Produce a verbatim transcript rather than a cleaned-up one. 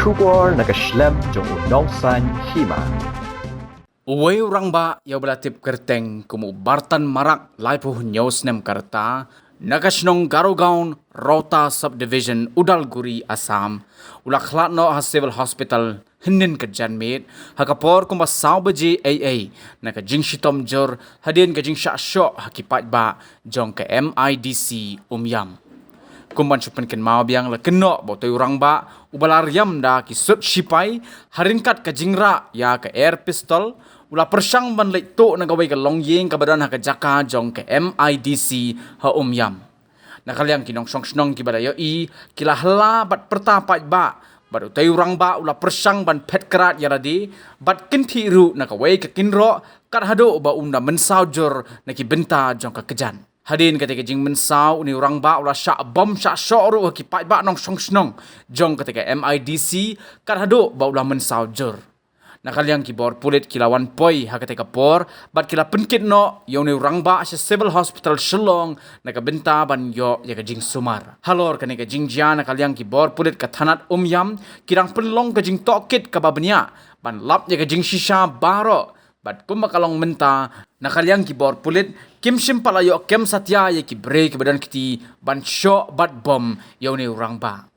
Khubor na ka shlem jong u Nongsaiñ Hima. Uwei u rangbah ïa uba la tip kyrteng kum u Bartan Marak, laiphew hynñiew snem ka rta, na ka shnong Garogaon, Rota Subdivision, Udalguri, Assam, u la khlad noh ha Civil Hospital hynnin ka janmiet ha ka por kumba saw baje eiei na ka jingshitom jur hadien ka jingshah shoh ha ki paidbah jong ka M I D C Umiam. Kum ban shu pynkynmaw biang, la kynnoh ba utei u rangbah uba la riam da ki suit shipai ha ryngkat ka jingrah ïa ka air pistol, u la pyrshang ban leit tuh na kawei ka longïing kaba don ha ka jaka jong ka M I D C ha Umiam. Na ka liang ki nongshong shnong kiba la ïohi, ki la hla bad pyrta paidbah ba utei u rangbah u la pyrshang ban phet krad ïa lade bad kynthih ruh na kawei ka kynroh, kat haduh ba un da mynsaw jur na ki bynta jong ka kjat. Hadien katei ka jingmynsaw, une u rangbah u la shah bom shah shoh ruh ha ki paidbah nongshong shnong jong katei ka M I D C, kat haduh ba u la mynsaw jur. Na ka liang ki bor pulit ki la wan poi ha katei ka por bad ki la pynkit noh ïa une u rangbah sha Civil Hospital Shillong na ka bynta ban ïoh ïa ka jingsumar. Halor kane ka jingjia, na ka liang ki bor pulit ka thanat Umiam ki dang pynlong ka jingtohkit kaba bniah ban lap ïa ka jingshisha baroh, bad kumba ka long mynta, na ka liang ki bor pulit kim shym pat la ïoh kem satia ïa ki briew kiba don kti ban shoh bad bom ïa une u rangbah.